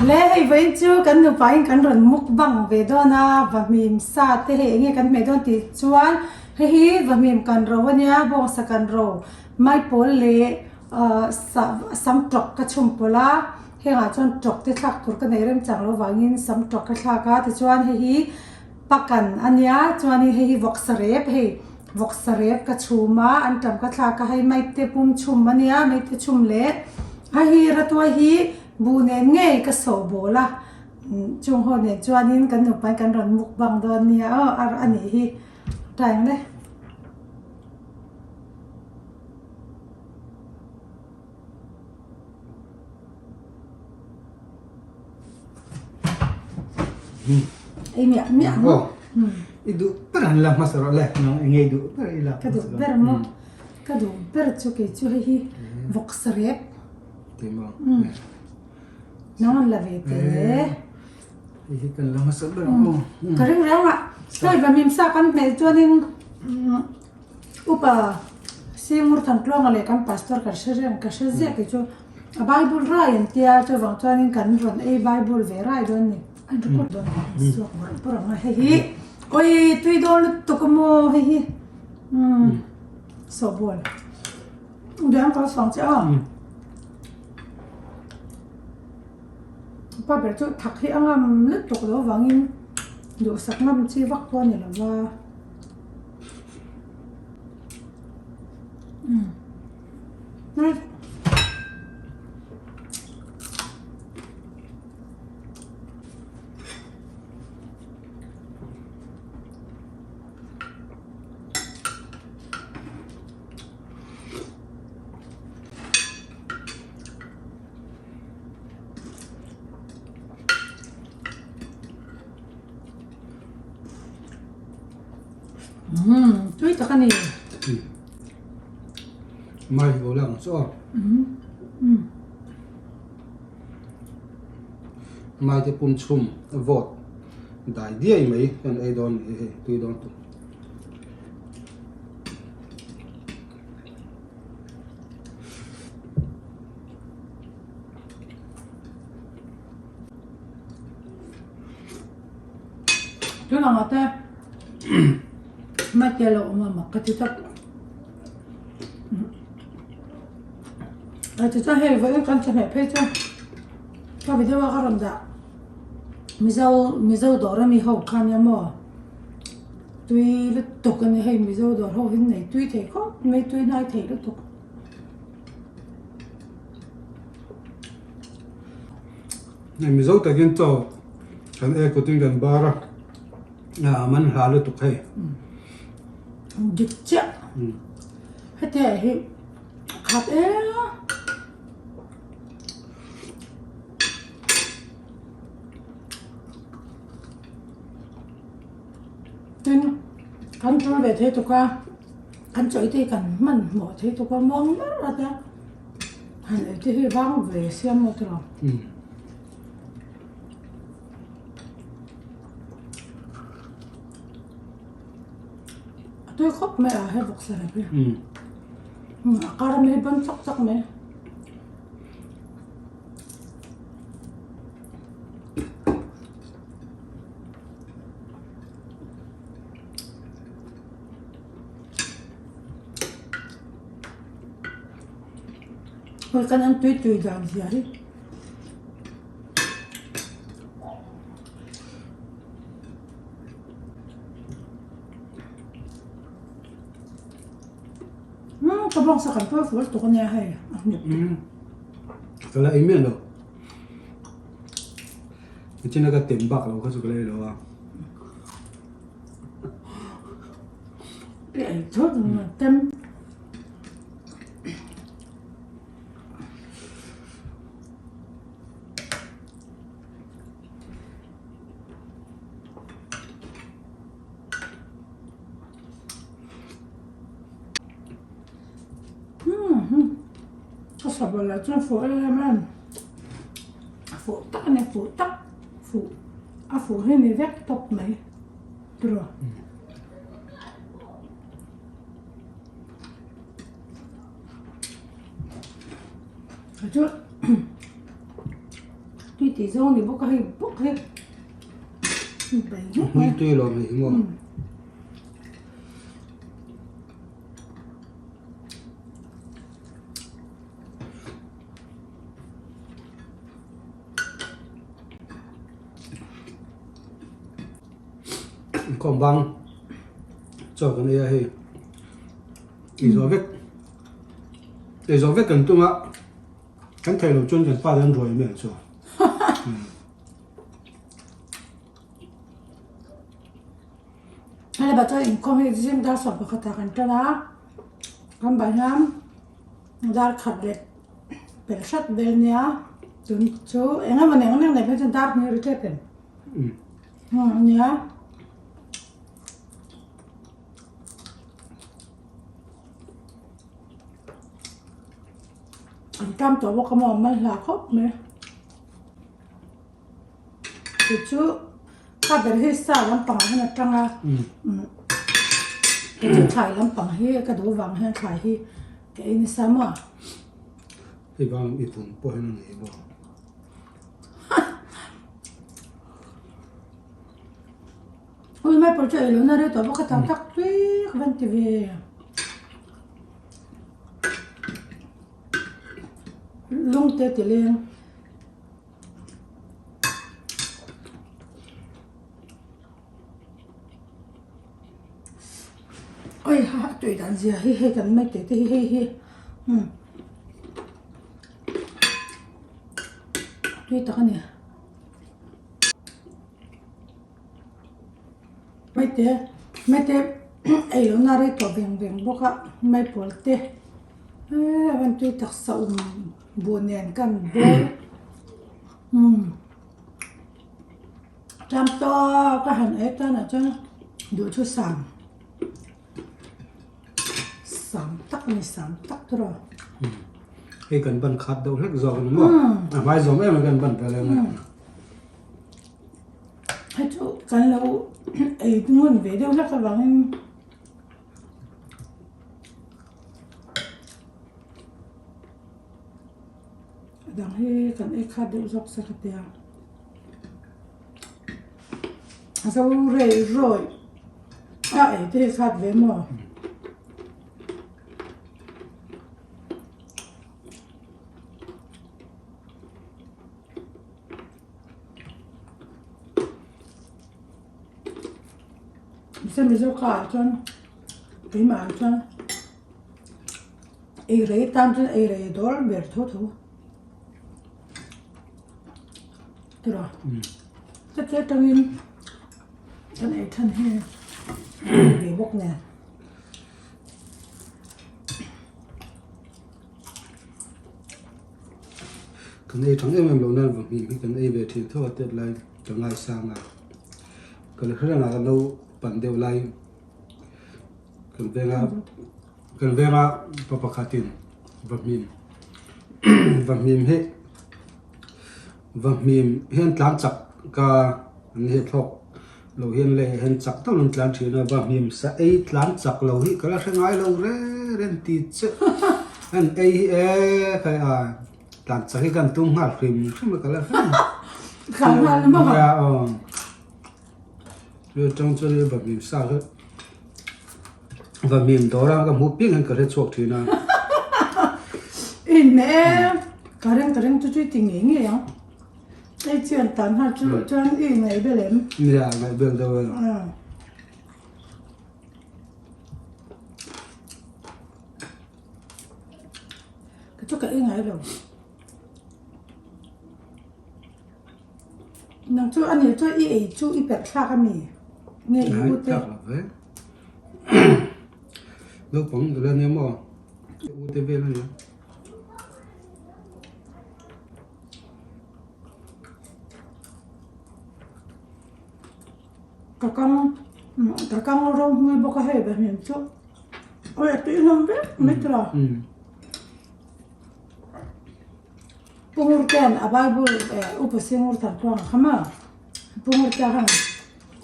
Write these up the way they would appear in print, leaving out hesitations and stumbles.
Le hei vawiin chu kan nupain kan rawn mukbang ve dawn a, vahmim sa te hei enge kan hmeh dawn tih chuan hei hi vahmim kan ro a nia, bawngsa kan ro maipawl leh ahh sam tawk ka chhum pawlh a, hengah chuan tawk te thlak tur ka nei remchang lo vangin sam tawk ka thlak a, tichuan hei hi pakan a nia chuanin hei hi vawksa rep hei vawksa rep ka chhum a an tam ka thlak a hei maite pum chhum a nia maite chhum leh a hi ratuai hi buh nen ngei ka sawh bawl a chung ho nen chuanin kan nupa in kan rawn mukbang dawn nia aw ar a nih hi time le. Ei miah miah maw? I duh ber an la hmasa rawh le, nang eng nge i duh ber i lak Ka duh ber maw? Ka duh ber chu kei chu hei hi vawksa rep. Ti maw? Nang an la ve teh le. Hei hi kan la hmasa ber ang maw? Ka ring reng a, hei vahmim sa kan hmeh chuanin Upa Singur Thantluanga leh kan pastor kan hre reng ka hre ziah kei chu a bible rai an tia chuvang chuanin kan rawn ei bible ve rai dawn a ni an record dawn a ni suak bawrh bawrh ang a hei hi awi tui dawn lutuk a maw hei hi umm sawhbawl biang ka sawng che a pa ber chu thak hi a ngam lutuk lo vangin duhsak ngam chi vak pawh a ni lo va. Umm tui tak a ni. Mai ho lang chu aw. Mai te pum chhum vawt dai diai mai kan ei dawn ni hei tui dawn tuk. Tunah te Maite lo awm a mak ka ti tak. A ti chuan hei vawiin kan chawhmeh phei chu ka video a ka rawn dah Mizo Mizo dawr ami ho kha nia maw tui lutuk a ni hei Mizo dawr ho hi nei tui thei khawp mai tui hnai thei lutuk. Hei Mizo takin chaw kan e kutin kan bar a, a man hla lutuk hei. Dik chiah. Hetiang hi khat em a. Tin, kan tul ve thei tuk a, kan chaw te hi kan hmanhmawh thei tuk a, muang ber a tia. Han ei te hi vang ve siam maw tiraw. A tui khawp mai a he vawksa rep hi. A kar ami hi ban chak chak mai. Hei kan an tui tui dan zia hi. Umm ka bawngsa kan pawi fual tuk ania hei a hnuk te. Ka la ei miah lo. Nichina ka tem bak lo kha chu ka la ei lo a. I ei thut tem. Ka sabawlh lah chuan fuh em em em fuh tak a ni fuh tak fuh a fuh hi ni vek tawp mai tiraw. Chu tui. tih zawng ni bawk a hei bawk hi bai ngawt mai. Hmui tui lo mai hi maw. Inkhawm bang chaw kan ei a hei ei zawh vek ei zawh vek kan tum a kan theih loh chuan kan pa te an ruai mai ang chu. Hei ba chuan inkhawm hi zing dar sawm pakhatah kan tan a kan bah hian dar khat leh pelh hrat vel nia tun chu eng emaw eng eng nei phei chuan dar hnih ri tep em nia. An tam tawh bawk a maw a man hla khawp mai. Ti chu kha ber hi sa lampang ah hian a tang a ti chu thlai lampang hi ka duh vang hian thlai hi ka ei nasa maw. Hei vang i vun pawh hian a nei bawk. Ui mai pawh chu ei lohna rei tawh bawk a tam tak tui ka van ti ve. Lung te ti leng. Oi ha a tui dan zia hi hei kan mai teh te hi hei hi umm tui tak a ni mai te mai te ei loh na rei tawh veng veng bawk a mai pawl te eee a van tui tak sa um. Buh nen kan bel umm tam tawk a han ei tan ah chuan duh chu sam sam tak a ni sam tak tur a. Hei kan ban khat deuh hlek zawk a ni maw a hmai zawm em em kan ban vel em em. Hei chu kan lo ei ngun ve deuh hlek avangin. A dang hi kan ei khat deuh zawk se ka tia a zo rei rawi a ei te hi khat ve maw. Mizo kha ah chuan keimah ah chuan ei rei tan chuan ei rei dawr ber tho tho tiraw heti atangin kan ei than hi ve bawk nen. Kan ei tang em em lo nan vahmim hi kan ei ve thin tho a tet lai ka ngaisang a. Ka la hre reng a, ka lo pan deuh lai kan venga kan venga pa pakhatin vahmim vahmim hi vahmim hian tlan chak ka an he thlawk lo hian leh hian chak deuh an tlan thin a vahmim sa ei tlan chak lo hi ka la hre ngai lo reng reng ti che an ei hi e khai a tlan chak hi kan tum nghal hrim hrim a ka la hre reng. Tlan nghal maw? Nia aw. Chu atang chuan vahmim sa kha vahmim dawr a ka hmuh piang hian ka hre chhuak thin a. In meh e, ka reng ka reng chu chu i ti ngei ngei ang. Hei chian tan nghal chu chuan i ngaih bel em? Nia ngaih bel deuh e. Ka chu ka ei ngai lo. Nang chu ani chu i ei chu i perh thlak a mi? Nge i u te? Thlak lo ve. Naupang nula nia maw? I u te vel a nia. Ka kang ka kang ro hmui bawk a hei ve hmel chu. Awi a tui hlawm vek mai tawh a. Pu Ngurtea'n a Bible Upa Singur Thartluanga kha maw Pu Ngurtea khan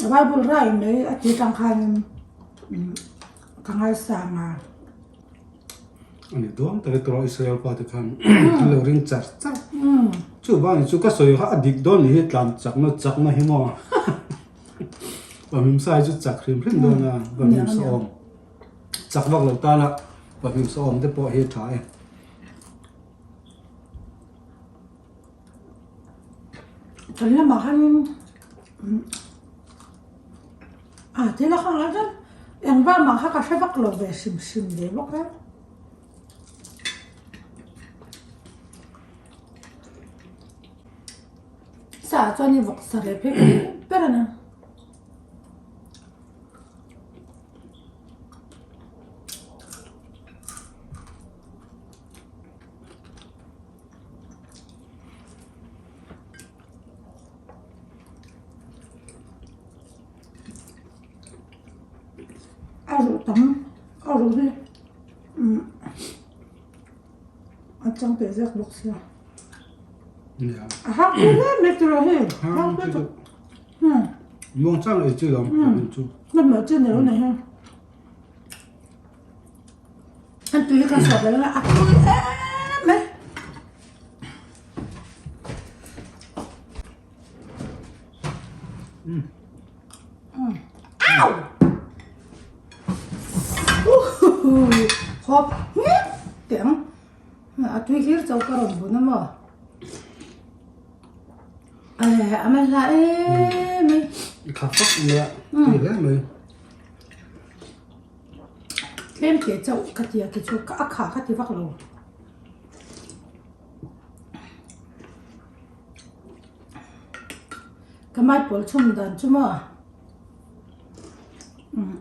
a Bible rai mai a ti tang khanin ka ngaisang a. Ani dawn tak e tawh Israel pa te khan an lo ring char char. Chuvangin chu ka sawi kha a dik dawn ni hi tlan chakna chakna hi maw? Vahmim sa hi chu chak hrim hrim dawn a, vahmim sa awm chak vak lo tana vahmim sa awm te pawh hi a tha e. Kan lamah khanin a thil a kha ngai chuan engvah mah kha ka hre vak lo ve hrim hrim ve bawk a. Sa ah chuan i vawk sa reh phei ka duh ber a ni. A ruh tam a ruh hi umm a chang teh zek bawk sia a hak pui hle mai tiraw hei hak pui tawp hmm Muang chang ei chi lawm chu. Hmanhmawh chi ni lo nei hei. An tui hi kan suah belh a, a tui em mai. Au! Hawp hmiah teh ang. A tui hlir chauh ka rawn bun a maw? A man hla em mai. I kha fak mai a, tui hle mai. Tlem teh chauh ka ti a ti chu a khah ka ti vak lo. Ka maipawl chhum dan chu maw umm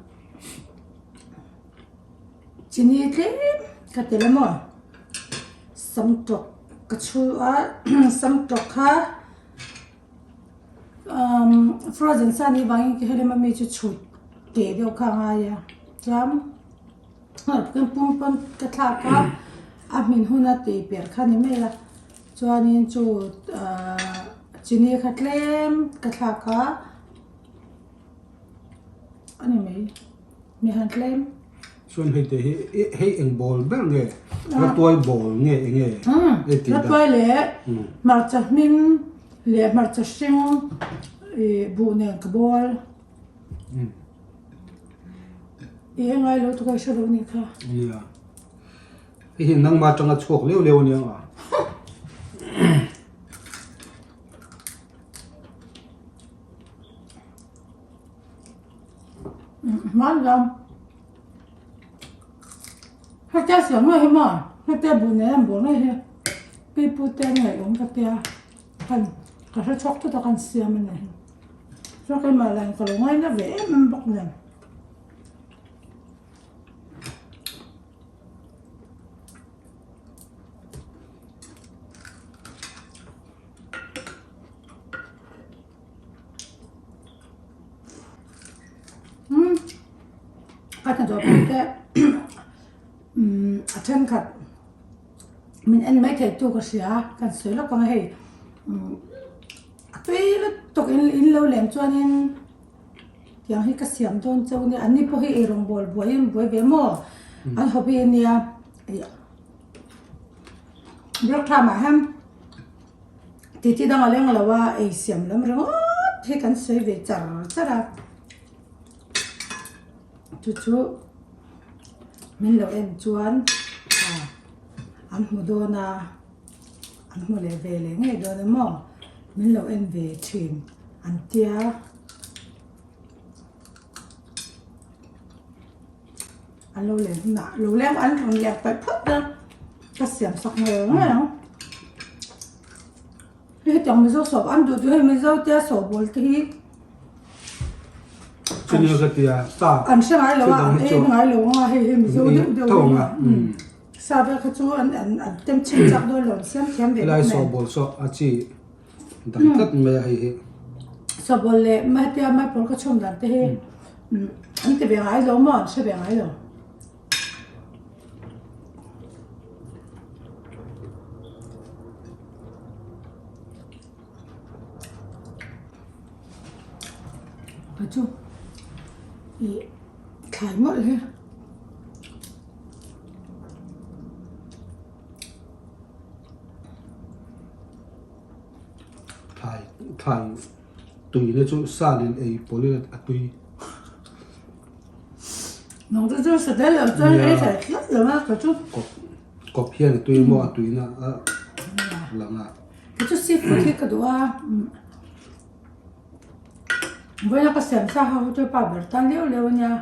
chini tlem ka tel a maw samtawk ka chhu a samtawk kha umm frozen sa anih vangin ka helama mi chu chhut teh deuh kha a ngai a chuan pum pawn ka thlak a a hmin huna tih per kha a ni mai a chuanin chu ahh chini kha tlem ka thlak a a ni mai mi han tlem. Chuan hei te hi hei eng bawl ber nge ratuai bawl nge eng nge hei tih dan. Ratuai leh hmarcha hming leh hmarcha hring ih buh nen ka bawl. I engai lo chu ka hre lo nih kha. Nia. Hei hi nangma atanga chhuak leu leu ania nga. Hman lam. Hetia siam ngei hi maw? Hetia buh nen an buh ngei hi. Pi pu te an ngaih awm ka tia. Kan ka hre chhuak thut a kan siam a ni. Chuan keimah lah in ka lo ngaina ve em em bawk nen. Umm ka hnathawh pui te umm a thenkhat min en mai thei tu ka hria kan sawi lawk ang a hei umm a tui lutuk in in lo lem chuanin tiang hi ka siam dawn chauh ania an ni pawh hi eirawng bawl buaiin buai ve maw an hobby ania break time ah hian. Titi dang a leng lo a, ei siam lam ringawt hi kan sawi ve char char a. Chu chu min lo en chuan an hmu dawn a, an hmu leh ve leh ngei dawn a maw? Min lo en ve thin an tia. An lo leng hunah lo leng an rawn leng paih phawt a ka siam sak ngei ngei ang hei hetiang mizo sawp an duh duh hei mizo tia sawp bawl te hi Chini ka tia sa an hre ngai lo a an ei ngai lo anga hei hei mizo deuh deuh thawng a sa vel kha chu an an an tem chhin chak dawn lo an siam thiam ve lai sawp bawl saw a chi dang tlat mai a hei hi sawp bawl leh hetia maipawl ka chhum dan te hi An ti ve ngai lo maw? An hre ve ngai lo. Ka chu i thlai mawlh hi. Thlai tuina chu sa nen ei pawlin a tui. Nang chu chu sa tel lo chuan ei tha tlat lo a ka chu. Kawp kawp hian a tui maw a tuina a lang a. Ka chu seafood hi ka duh a. Vawiina ka siam sa ho chu pa ber tan leu leu a nia.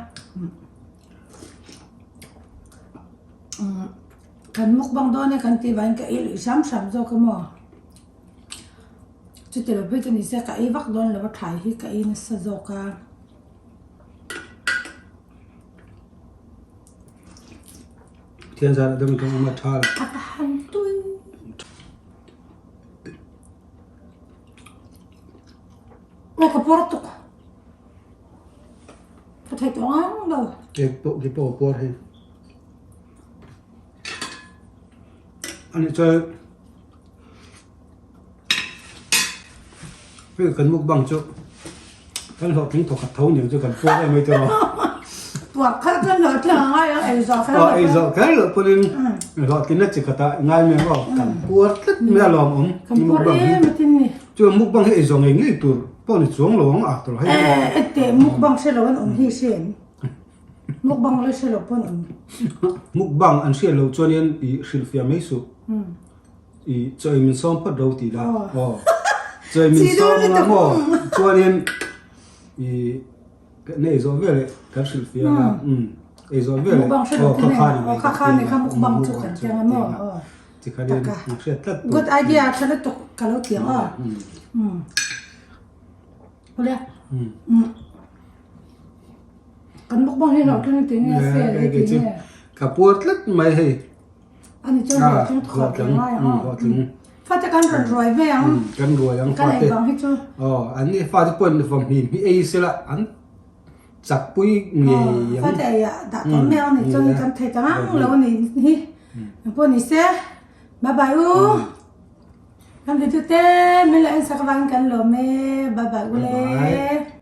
Kan mukbang dawn e kan tih vangin ka ei luih hram hram zawk a maw. Chuti lo phei chu ni se ka ei vak dawn lo a thlai hi ka ei nasa zawk a. Thian zan a dam tawng awm a tha lo. A va han tui. Aw ka puar tuk. Ka thei tawh ngang lo. Cake pawh khi pawh a puar hei. Ani chuan hei kan mukbang chu kan hlawhtling thawkhat tho aniang chu kan puar em mai tawh a. Puar kher chuan hlawhtling a ngai ang ei zawh kher loh ei zawh kher loh pawhin hlawhtlinna chi khatah ngai mai ang aw kan puar tlat mai a lawmawm Kan puar em a tin ni. Chuan mukbang hi ei zawh ngei ngei tur pawh ni chuang lo ang a tur hei. Eh teh mukbang hre lo an awm hi hre em. Mukbang la hre lo pawn awm. Mukbang an hriat loh chuanin i hrilhfiah mai suh. I chawi min sawm phawt ro tih la. Aw. Chawi min sawm anga maw chuanin i nei zawh vel eh kan hrilhfiah anga. Ei zawh vel eh. Mukbang hre lo te nen. Aw kha kha ni kha mukbang chu kan tiang a maw. Aw. Tikhanin an hriat tlat tur. Good idea tha lutuk ka lo tiang aw. Awle. Kan mukbang hi hlawhtling ti nge fail hi ti nge. Ka puar tlat mai hei. Ani chuan hlawhtling thawh tling ngai ang. Hlawhtling. Fate kan rawn ruai ve ang. Kan ruai ang fate. Kan ei bang hi chu. Aw, an ni fate pawhin vawmhim hi ei sela an chakpui ngei ang. Fate ei ah dah tawh mai ang ni chuan kan thei ta ngang lo ani hi. Engpawh ni se. Bye bye u. Kan video te min lo en sak avangin kan lawm e. Bye bye u le.